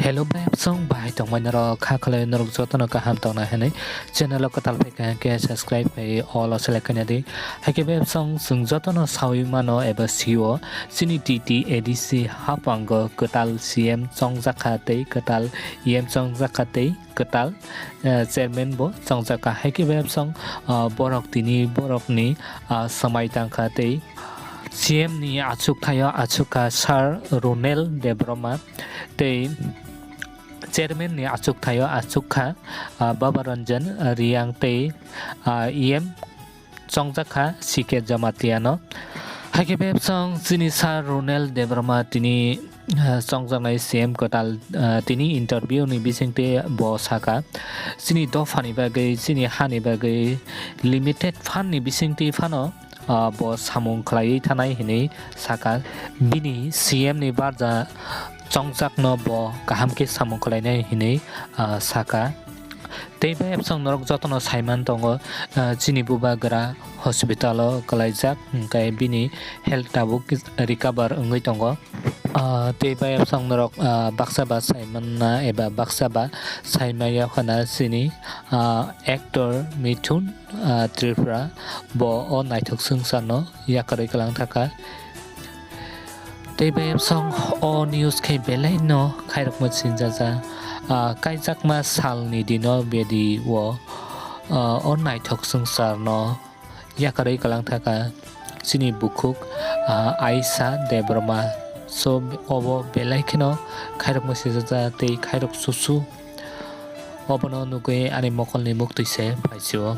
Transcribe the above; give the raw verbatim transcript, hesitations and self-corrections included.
Hello, bayapsong bahai tongmani rok, kha khlai norok jotono kaham tongna hinwi channel o kwtal phai kha khe subscribe khai all o select khaina di. Haikhe bayapsong chwng jotono sawi mano eba sio, chini T T A D C haphango kwtal C M chongjak kha tei kwtal E M chongjak kha tei kwtal, eh, chairman bo chongjak kha. Haikhe bayapsong, ah, borok tini borokni, ah, swmai tang kha tei C M ni achuk thaio achuk kha Sir Ronel Debbarma tei chairman ni achuk thaio achuk kha, ah, Baba Ranjan Reang tei, ah, E M chongjak kha C K Jamatia no. Haikhe bayapsong chini Sir Ronel Debbarma tini, ah, chongjaknai C M kwtal, ah, tini interview ni bisingtwi bo saka, chini dophani bagwi, chini hani bagwi limited fund ni bisingtwi phano, ah, bo samung khlaiwi thanai hinwi saka. Bini C M ni barja chongjakno bo kaham khe samung khlainai hinwi, ah, saka. Tei bayapsong norok jotono saiman tongo, ah, chini bubagra hospital o kwlaijak, hwnkhe bini health tabuk recover wngwi tongo. Ah, tei bayapsong norok, ah, baksa ba saimanna eba baksa ba saimaya khana chini, ah, actor Mithun, ah, Tripura bo o naithok swngcharno yakarwi kwlang thaka. Tei bayapsong o news khe belai no khairokma sinjaja. Ah, kaijakma salni dino bedi o, ah, o naithok swngcharno yakarwi kwlang thaka chini bukhuk, ah, Aisha Debbarma. So, obo belai kheno khairokma sinjaja tei khairok susu. Obono nugwi ani mokolni muktwi se phaisio.